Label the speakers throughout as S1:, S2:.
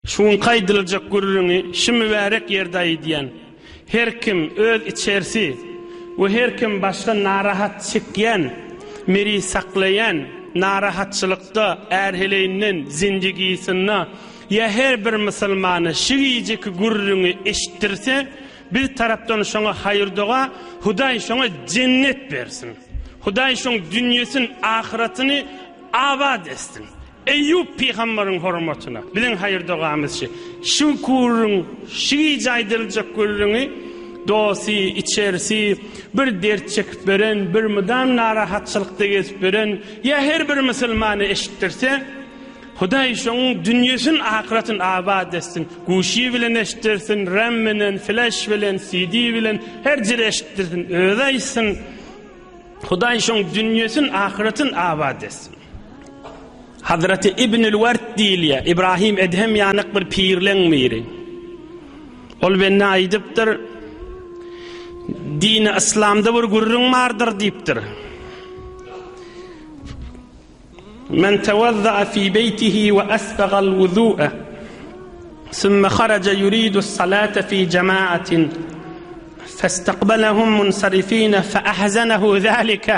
S1: Şu günki aýdyljak gürrüňi şu mübärek ýerde aýdýan. Her kim öz içersi we her kim başga narahat çekýän, meri saklaýan, narahatçylykda, är-heleýinden, zindigisinde ýa her bir musulmana şu gijeki gürrüňi eşitdirse, biz tarapdan şoňa haýyr-doga, Hudaý şoňa jennet bersin. Hudaý şoň dünýesin, ahyratyny abat etsin. Eýýup pygambaryň hormatyna biziň haýyr-dogamyz şi. Şu gürrüň, şu gije aýdyljak gürrüňi dosty, içerisi, bir dert çekip beren, bir mydam narahatçylykda gezip beren ýa her bir musulmana eşitdirse, Hudaý şonuň dünýesin, ahyratyn abat etsin. Guşy bilen eşitdirsin, RAM bilen, flash bilen, CD bilen, her jere eşitdirsin, özi aýtsyn. Hudaý şoň dünýesin, ahyratyn abat etsin. Hazreti Ibnül Wert diýilýär. Ibrahim Edhem ýanak bir pirleň biri. Ol bende aýdypdyr, Dini yslamda bir gürrüň bardyr diýipdir. Men tewazza'a fi beýtihi we asbagal wuzu'a summa haraja yuridu salata fi jama'atin fastaqbalahum munsarifina fa ahzanahu zalika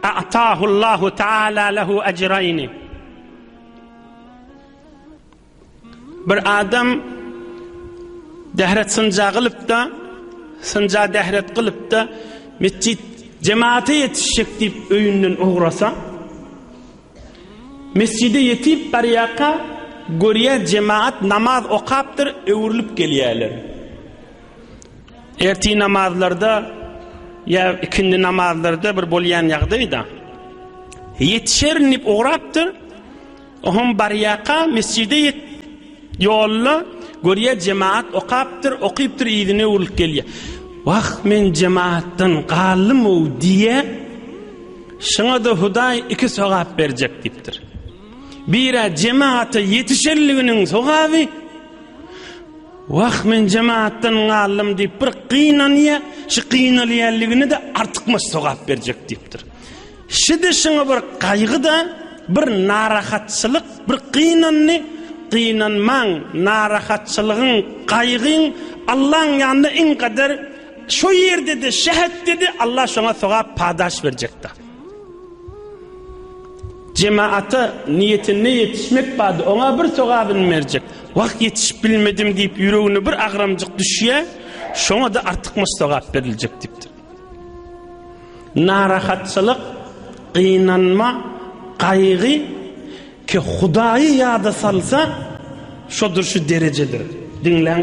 S1: A'tahullahu taala lehu ejreýni. Bir adam dähret synja gylyp-da, synja dähret gylyp-da, mesjit jemaata ýetişjek diýip öýünden ugrasa, mesjide ýetip barýarka, görýär jemaat namaz okapdyr, öwrülip gelýärler. Ertir namazlarda ýa ikindi namazlarda bir bolýan ýagdaýda ýetişerin diýip ugrapdyr. Oňam barýaka mesjide ýet ýolda görýär jemaat okapdyr, okypdyr yzyna öwrülip gelýär. Wah men jemaatdan galdym-ow diýýär. Şuňa-da Hudaý iki sogap berjek diýipdir. Birä jemaata ýetişenliginiň sogaby, Wah, men jemaatdan galdym diýip bir gynanýar, şu gynalýanligine-de artykmaç sogap berjek diýipdir. Şi-de şuňa bir gaýgy-da, bir narahatçylyk, bir gynandy, gynanmaň, narahatçylygyň, gaýgyň Allaň ýanynda iň gadyr, şo ýerde-de, şähetde-de Allah şoňa sogap, padaş berjekdir. Jemaata niýetinde ýetişmek bardy, oňa bir sogabyny berjek. Wah, ýetişip bilmedim diýip ýüregine bir agramjyk düşýär, şoňa-da artykmaç sogap beriljek diýipdir. Narahatçylyk, gynanma, gaýgy ki Hudaýy ýada salsa, şodur şu derejedir. Diňläň.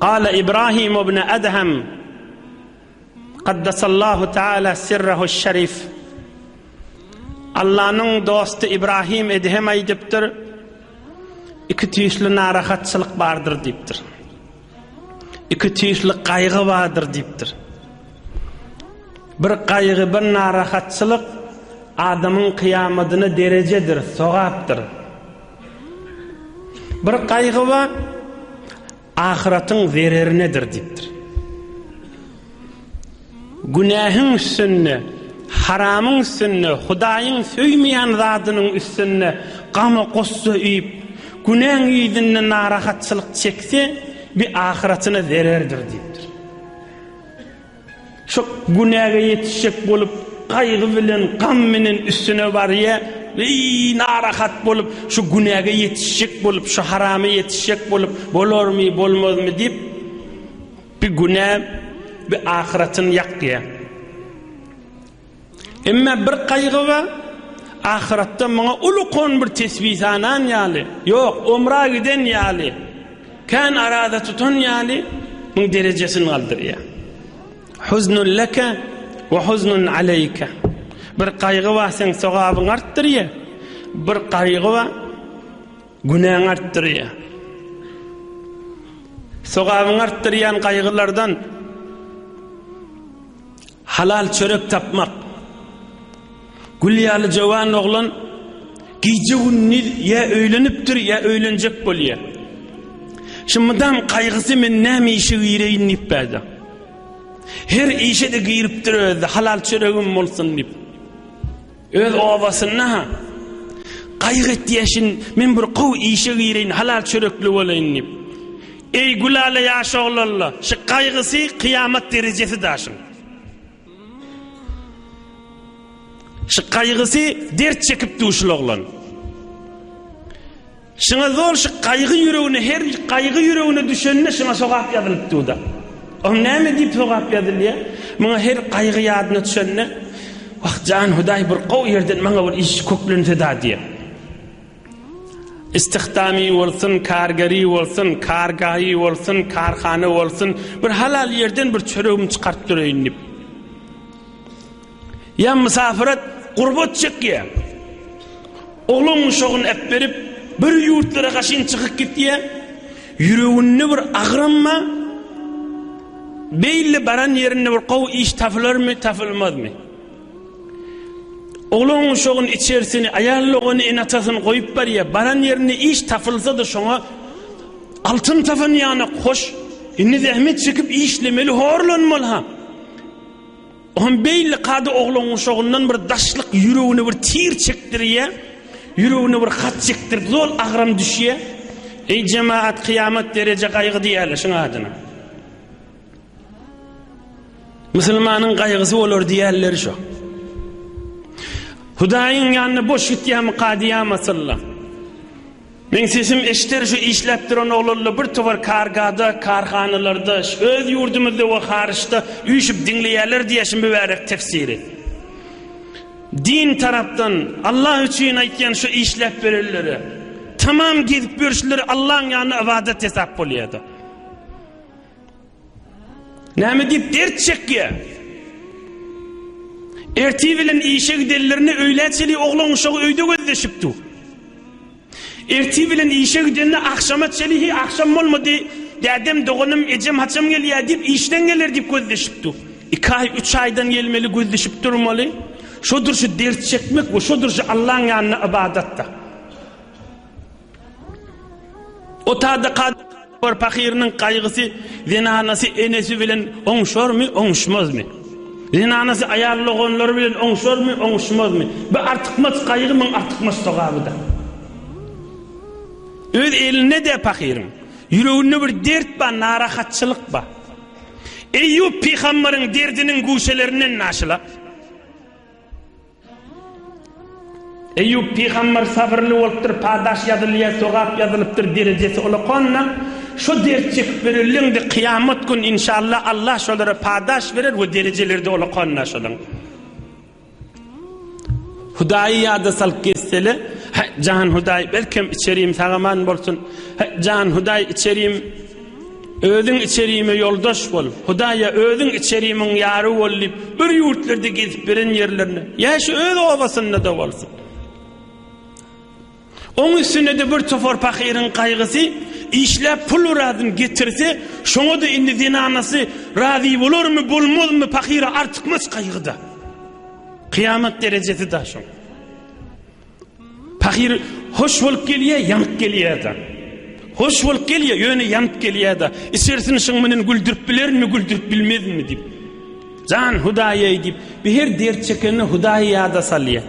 S1: Gala Ibrahim ibn Adham Kaddasallahu taala sirrehuş şerif. Allanyň dosty Ibrahim Edhem aýdypdyr, Iki tüýsli narahatçylyk bardyr diýipdir. Iki tüýsli gaýgy bardyr diýipdir. Bir gaýgy, bir narahatçylyk adamyň kyýamadyna derejedir, sogapdyr. Bir gaýgy bar, Ahyratyň zererinedir diýipdir. Günähiň üstünde, haramyň üstünde, Hudaýyň söýmeýän zadynyň üstünde gama gussa iýip, günäň yzynda narahatçylyk çekse, bi ahyratyna zererdir diýipdir. Şo günäge ýetişjek bolup, gaýgy bilen, gam bilen üstüne barýa, eý, narahat bolup, şu günäge ýetişjek bolup, şu harama ýetişjek bolup, bolarmy, bolmazmy diýip, bir günä, bir ahyratyny ýakýa. Emma bir gaýgy bar, ahyratda muňa ulukon bir tesbih sanan ýaly, ýok, omra giden ýaly, kän araza tutan ýaly, muň derejesini galdyrýar. Huznun leke we huznun aleýke. Bir gaýgy bar, seň sogabyňy artdyrýar. Bir gaýgy bar, günäňi artdyrýar. Sogabyňy artdyrýan gaýgylardan Halal çörek tapmak. Gül ýaly jowan oglan gije-gündiz ýa öýlenipdir, ýa öýlenjek bolýar. Şu mydam gaýgysy men näme işe gireýin diýip bärde. Her işe-de giripdir özi, halal çöregim bolsun diýip. Öz obasynda-ha. Gaýgy etýär şin, men bir gowy işe gireýin, halal çörekli bolaýyn diýip. Eý gülala ýaş oglanlar, şu gaýgysy kyýamat derejesi daşyň. Şu gaýgysy dert çekip dur şul oglan. Şuňa zor şu gaýgy ýüregine her gaýgy ýüregine düşende şuňa sogap ýazylyp dur-da. Oň näme diýip sogap ýazylýar? Muňa her gaýgy ýadyna düşende, Wah, jan Hudaý bir gowy ýerden maňa bir iş köklense-da diýýär. Istihdamy bolsun, kargeri bolsun, kargaýy bolsun, karhana bolsun, bir halal ýerden bir çöregimi çykaryp duraýyn diýip. Ýa mysafiret gurbat çekýär. Oglan uşagyny äpberip, bir ýurtlara gaşyn çykyp gitýär. Ýüreginde bir agram bar. Beýle baran ýerinde bir gowy iş tapylarmy, tapylmazmy? Oglan uşagyny içerisini, aýal dogany, ene-atasyny goýup barýar. Baran ýerinde iş tapylsa-da şoňa altyn tapan ýanak hoş. Indi zähmet çekip işlemeli, horlanmaly-ha. Oňam beýle kada oglan guşagyndan bir daşlyk ýüregine bir tir çekdirýär, ýüregine bir hat çekdirip zol agram düşýär. Eý jemaat kyýamat dereje gaýgy diýýärler şuň adyna. Musulmanyň gaýgysy bolar diýýärler şo. Hudaýyň ýanyna boş gitýärmi kadyýamatylla. Meň sesim eşder şu işläp duran oglanlar bir towar kargada, karhanalarda, öz ýurdumyzda we haryçda üýşüp diňleýärler diýýär şu mübärek tefsiri. Din tarapdan Allah üçin aýtýan şu işläp berenlere tamam gezip ýörüşleri Allaň ýanynda ybadat hesap bolýada. Näme diýip dert çekýär? Ertir bilen işe gidenlerine öýlä çenli oglan uşagy öýde gözleşip dur. Ertir bilen işe gidende agşama çenli hi agşam bolmady, dädem, doganym, ejem haçan gelýär diýip işden geler diýip gözleşip dur. Iki aý, üç aýdan gelmeli gözleşip durmaly. Şodur şu dert çekmek we şodur şu Allaň ýanynda ybadatda. Otada bir pahyrynyň gaýgysy zenanasy enesi bilen oňşarmy, oňuşmazmy? Zenanasy aýal doganlary bilen oňşarmy, oňuşmazmy? Bu artykmaç gaýgy muň artykmaç sogabydyr. Öz elinde-de pahyryň ýüreginde bir dert bar, narahatçylyk bar. Eýýup pygambaryň derdiniň guşelerinden naşyla. Eýýup pygamber sabyrly bolupdyr, padaş ýazylýar, sogap ýazylypdyr, derejesi ulakanda, şo dert çekip ýörenleň-de kyýamat gün inşallah Allah şolara padaş berer we derejeleri-de ulakanda şolaň. Hudaýy ýada salyp gezsele, Hä, jan Hudaý, belkem içerim sag-aman bolsun. Hä, jan Hudaý, içerim Özüň içerime ýoldaş bol, Hudaýa özüň içerimiň ýary bol diýip, bir ýurtlarda gezip beren ýerlerine, ýa şu öz obasynda-da bolsun. Oň üstüne-de bir topar pahyryň gaýgysy, işläp pul birazyn getirse, şoňa-da indi zenanasy razy bolarmy, bolmazmy, pahyra artykmaç gaýgy-da. Kyýamat derejesi-da şoň. Pahyr hoş bolup gelýär, ýanyp gelýär-de. Hoş bolup gelýär, ýöne ýanyp gelýär-de. Içerisini şuň bilen güldürip bilerinmi, güldürip bilmezinmi diýip. Jan Hudaýeý diýip, bir her dert çekende Hudaýy ýada salýar.